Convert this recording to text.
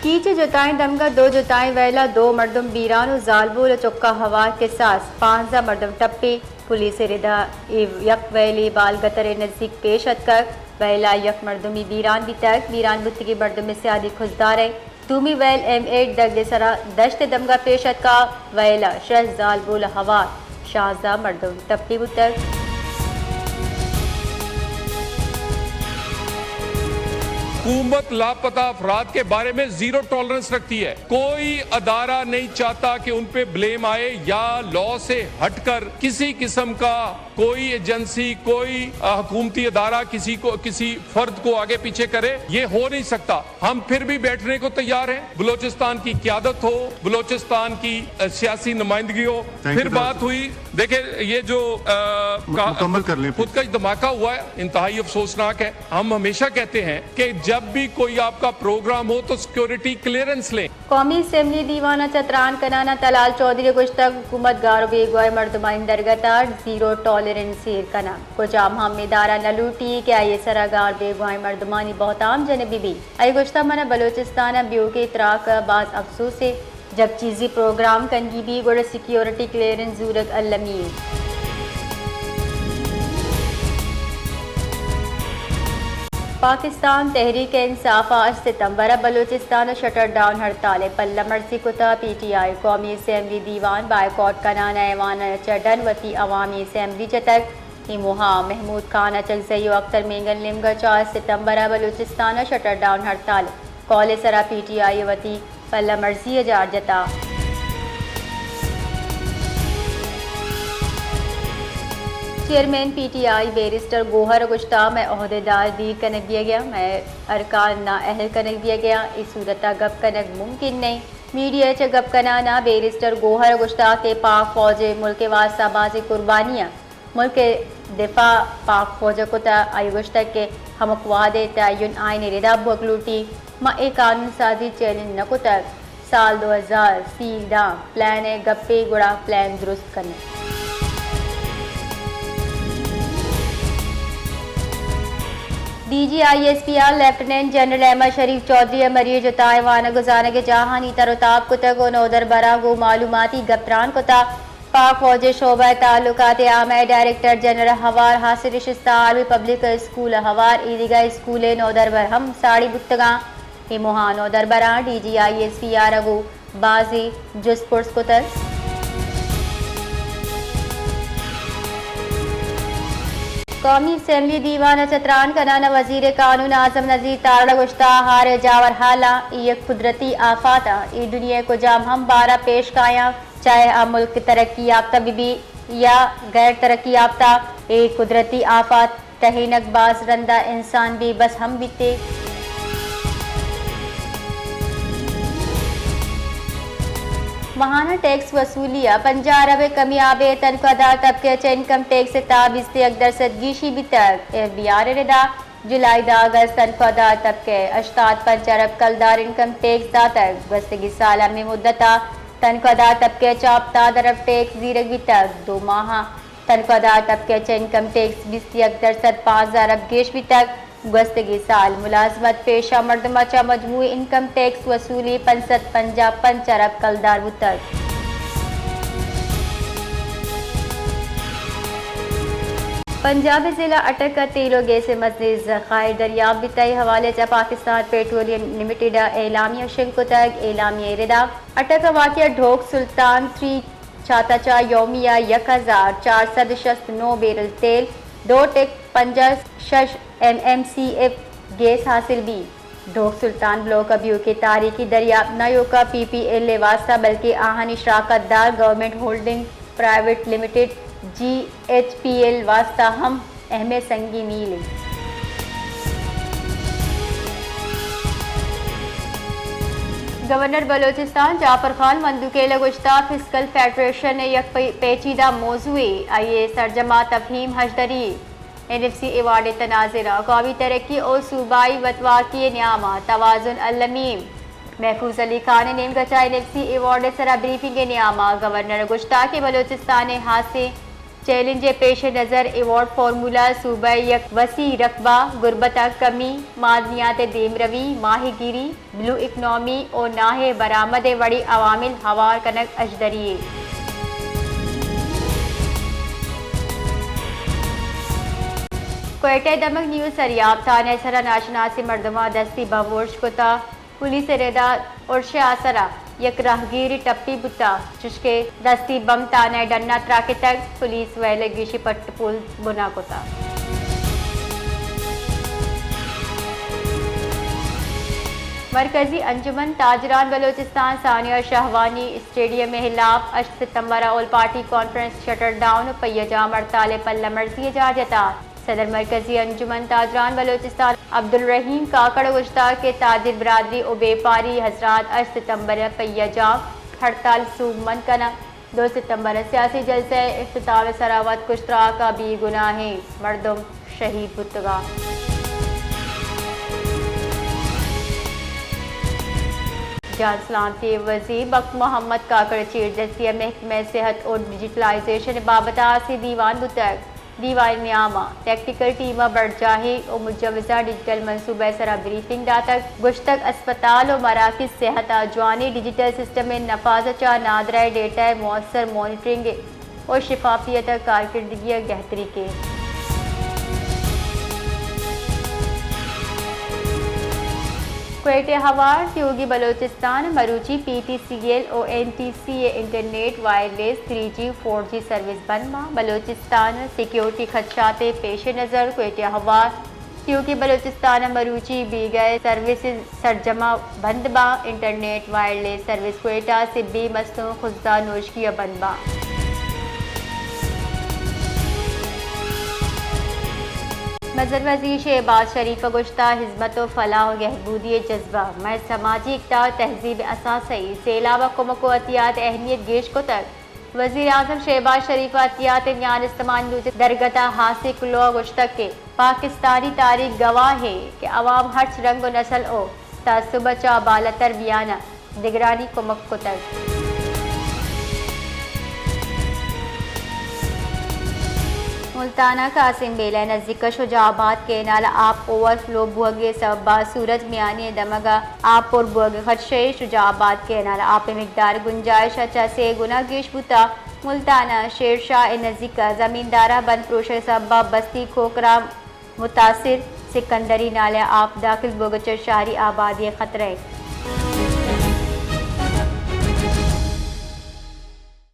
کیچ ءِ جتائیں دمگ ءَ دو جتائیں ویل ءَ دو مردم بیران ءُ زالبول ءُ چکا ہوار کساس، پانزدہ مردم ٹپی۔ پولیس ءِ ردا اے یک ویلے بالگتر ءِ نزیک پیش اتکگ۔ ویل ءَ یک مردمے بیران بیتگ، بیران بوتگیں مردم ءِ سیادی کھزدار اِنت۔ دومی ویل ایم ایٹ ڈگ ءِ سرا دشت ءِ دمگ ءَ پیش اتکگ۔ ویل ءَ شش زالبول ءُ ہوار، شانزدہ مردم ٹپی بوتگ۔ حکومت لاپتہ افراد کے بارے میں زیرو ٹالرنس رکھتی ہے۔ کوئی ادارہ نہیں چاہتا کہ ان پہ بلیم آئے یا لا سے ہٹ کر کسی قسم کا کوئی ایجنسی، کوئی، آ، حکومتی ادارہ کسی کو، کسی فرد کو آگے پیچھے کرے، یہ ہو نہیں سکتا۔ ہم پھر بھی بیٹھنے کو تیار ہیں۔ بلوچستان کی قیادت ہو، بلوچستان کی، آ، سیاسی نمائندگی ہو، پھر بات ہوئی۔ دیکھیں، یہ جو، آ، مکمل کر لیں، خود کا ہی دھماکہ ہوا ہے، انتہائی افسوسناک ہے۔ ہم ہمیشہ کہتے ہیں کہ جب بھی کوئی آپ کا پروگرام ہو تو سیکورٹی کلیئرنس لیں۔ قومی اسمبلی دیوان ءَ چہ تران کنان ءَ طلال چوہدری ءَ گوشتگ، حکومت گار ءُ بیگواہیں مردمانی درگت ءَ زیرو ٹالرنس ایر کنگ، کجام ہم ادارہ نہ لوٹی کہ آئی ءِ سرا گار بیگواہیں مردمانی بہتام جنگ بہ بیت۔ آئی ءَ گوشتگ، من ءَ بلوچستان ءِ بیوکیں تراک ءَ باز افسوس اِنت، جب چیزے پروگرام کنگی بیت گڑا سیکیورٹی کلیئرنس زورگ المی اِنت۔ پاکستان تحریک انصاف ءَ ہشت ستمبر ءَ بلوچستان ءَ شٹر ڈاؤن ہڑتال ءِ پلہ مرزی کتگ۔ پی ٹی آئی قومی اسمبلی دیوان بائیکاٹ کنان ءِ ایوان ءَ چہ ڈن وتی عوامی اسمبلی جتگ۔ اے موہ ءَ محمود خان اچکزئی ءُ اختر مینگل نیمگ ءَ چہ ہشت ستمبر ءَ بلوچستان ءَ شٹر ڈاؤن ہڑتال ءِ قول ءِ سرا پی ٹی آئی ءَ وتی پلہ مرزی ءَ جار جتا۔ Chairman P T I barrister Gohar ءَ گوشتگ، مئے عہدیدار دیر کنگ بیگ ءَ، مئے ارکان نااہل کنگ بیگ ءَ، اے صورت ءَ گپ کنگ ممکن نہ اِنت۔ میڈیا ءَ چہ گپ کنان ءَ بیرسٹر گوہر ءَ گوشتگ کہ پاک فوج ءِ ملک ءِ واستہ بازیں قربانی ءَ ملک ءِ دفاع پاک فوج ءَ کتگ۔ آئی ءَ گوشتگ کہ ہمک وہد ءِ تعین آئین ءِ ردا بوگ لوٹیت۔ ما اے قانون سازی چیلنج نہ کتگ۔ سال دو ہزار سی ءَ داں پلان ءِ گپے گڑا پلان درست کنیں۔ D G I S P ءَ لیفٹیننٹ جنرل احمد شریف چوہدری ءَ مری ءِ جتائیں وانگ ءُ زانگ ءِ جاہانی تر ءُ تاب کتگ ءُ نودربراں گوں معلوماتی گپ تران کتگ۔ پاک فوج ءِ شعبہ تعلقات عامہ ءِ ڈائریکٹر جنرل ہوار حاصل نشست ءَ آلوی پبلک اسکول ءَ ہوار ایدگہ اسکول ءِ نودربر ہم ساڑی بوتگاں۔ اے موہ ءَ نودربراں D G I S P ءَ را گوں بازیں جست پرس کتگ۔ قومی اسمبلی دیوان ءَ چہ تران کنان ءَ وزیر قانون اعظم نذیر تارڑ ءَ گوشتگ، ہار ءِ جاور حالاں اے یک قدرتی آفات ءَ اے دنیا ءِ کجام ہم بار ءَ پیش کایاں۔ چاہے آ ملک ترقی یافتہ بہ بیت یا غیر ترقی یافتہ، اے قدرتی آفات ٹہینگ باز رند ءَ انسان بے بس ہم بیت۔ ماہانہ ٹیکس وصولی ءَ پنجاہ ارب ءِ کمیاب ءَ تنخواہ دار طبقہ ءَ چہ انکم ٹیکس ءِ تہا بیست ءُ یک درسد گیشی بیتگ۔ ایف بی آر ءِ ردا جولائی داں اگست تنخواہ دار طبقہ ءَ ہشتاد پنچ ارب کلدار انکم ٹیکس داتگ۔ گوستگیں سال ہمے مدت ءَ تنخواہ دار طبقہ ءَ چہ ہپتاد ارب ٹیکس زیرگ بیتگ۔ دو ماہ ءَ تنخواہ دار طبقہ ءَ چہ انکم ٹیکس بیست ءُ یک درسد پانزدہ ارب گیش بیتگ۔ گوستگیں سال ملازمت پیشہ مردم ءَ چہ مجموعی انکم ٹیکس وصولی پنچ سد پنجاہ پنچ ارب کلدار بوتگ۔ پنجاب ءِ ضلع اٹک ءَ تیل ءُ گیس ءِ مزنیں ذخائر دریافت بیتگ۔ اے حوالہ ءَ چہ پاکستان پیٹرولیم لمیٹڈ ءَ اعلامیہ شنگ کتگ۔ اعلامیہ ءِ ردا اٹک ءَ واقع ڈھوک سلطان تھری چھاتا چہ یومیہ یک ہزار چار سد شست نو بیرل تیل، دو ٹک پنجاہ شش M M C F gas حاصل بیت۔ ڈھوک سلطان بلاک ءَ بیوکیں تاریخی دریافت نہ ایوک ءَ پی پی ایل ءِ واستہ بلکیں آہانی شراکت دار government holding private limited, G H P L, واستہ ہم اہم ءُ سنگیں میل انت۔ گورنر بلوچستان جعفر خان مندوکیل ءَ گوشتگ، فسکل فیڈریشن یک پی-، پیچیدہ موضوعے، آئی ءِ سرجم ءَ تفہیم ہژدری، این ایف سی ایوارڈ ءِ تناظر ءَ قومی ترقی ءُ صوبائی وتواکی ءِ نیام ءَ توازن المی۔ محفوظ علی خان ءِ نیمگ ءَ چہ این ایف سی ایوارڈ ءِ سرا بریفنگ ءِ نیام ءَ گورنر ءَ گوشتگ کہ بلوچستان ءِ ہاسیں چیلنج ء پیش نظر ایوارڈ فارمولا صوبہ ء یک وسیع رقبہ، غربت ء کمی، معدنیات ء دیمروی، ماہی گیری، بلو اکنامی و ناہ ء برآمد ء وڑیں عوامل ہوار کنگ اژدری یے۔ کوئٹہ ء دمگ نیو سریاب تھانہ ء سرا ناشناسیں مردماں دستی بم ارش کتگ۔ پولیس ء ردا ارش ء آسرا یک راہگیرے ٹپی بوتگ، چشکہ دستی بم تھانہ ء ڈنا تراکتگ۔ پولیس ویل ء گیشیں پٹ پول بنا کتگ۔ مرکزی انجمن تاجران بلوچستان ثانیہ شاہوانی اسٹیڈیم ء ہلاپ ہشت ستمبر ء آل پارٹی کانفرنس شٹر ڈاؤن و پہیہ جام ہڑتال ء پلہ مرزی ء جار جتا۔ صدر مرکزی انجمن تاجران بلوچستان عبدالرحیم کاکڑ ء گوشتگ کہ تاجر برادری و بیپاری حضرات ہشت ستمبر ء پہیہ جام ہڑتال سوبمند کنگ، دو ستمبر ء سیاسی جلسہ ء اختتام ء سرا وت کشتراک ء بے گناہیں مردم شہید بوتگ ء۔ جان سلامتی ء وزیر بخت محمد کاکڑ ء چیردستی ء محکمہ صحت و ڈیجیٹلائزیشن ء بابت ء ہاسیں دیوان بوتگ۔ دیوان ء نیام ء ٹیکنیکل ٹیم ء بڈجاہیں و مجوزہ ڈیجیٹل منصوبہ ء سرا بریفنگ داتگ۔ گوشتگ، اسپتال و مراکز صحت ء جوانیں ڈیجیٹل سسٹم ء نفاذ ء چہ نادراہ ڈیٹا ء مؤثر مانیٹرنگ ء و شفافیت ء کارکردگی ء گہتری کیت۔ کوئٹہ ء ہوار تیوگی بلوچستان ء مروچی پی ٹی سی ایل و این ٹی سی ء انٹرنیٹ، وائرلیس، تھری جی، فور جی سروس بند باں۔ بلوچستان ء سیکیورٹی خدشات ء پیش نظر کوئٹہ ء ہوار تیوگی بلوچستان ء مروچی بیگہ ء سروسز سرجم ء بند باں۔ انٹرنیٹ، وائرلیس سروس کوئٹہ، سبی، مستونگ، خضدار، نوشکی ء بند باں۔ مزن وزیر شہباز شریف ء گوشتگ، ہزمت و فلاح و گہبودی ء جذبہ مئے سماجی اقدار تہذیب ء اثاثہ ای، سیلاب ء کمک و عطیات ء اہمیت گیش کتگ۔ وزیر اعظم شہباز شریف ء عطیات ء میان استمانی روچ ء درگت ء ہاسیں کلوہ ء گوشتگ کہ پاکستانی تاریخ گواہ ء کہ عوام ہرچ رنگ و نسل و تعصب ء چہ بالتر بیان ء دگرانی کمک کتگ۔ ملتان ء قاسم بیلہ ء نزیک ء شجاع آباد کینال ء آپ اوور فلو بوگ ء سبب ء سورج میانی ء دمگ ء آپ پر بوگ ء خدشہ ء۔ شجاع آباد کینال ء آپ ء مقدار گنجائش ء چہ سے گنا گیش بوتگ۔ ملتان ء شیر شاہ ء نزیک ء زمیندار ء بند پروشگ ء سبب ء بستی کھوکھرام متاثر۔ سکندری نالہ ء آپ داخل بوگ ء چہ شہری آبادی ء خطرہ ء۔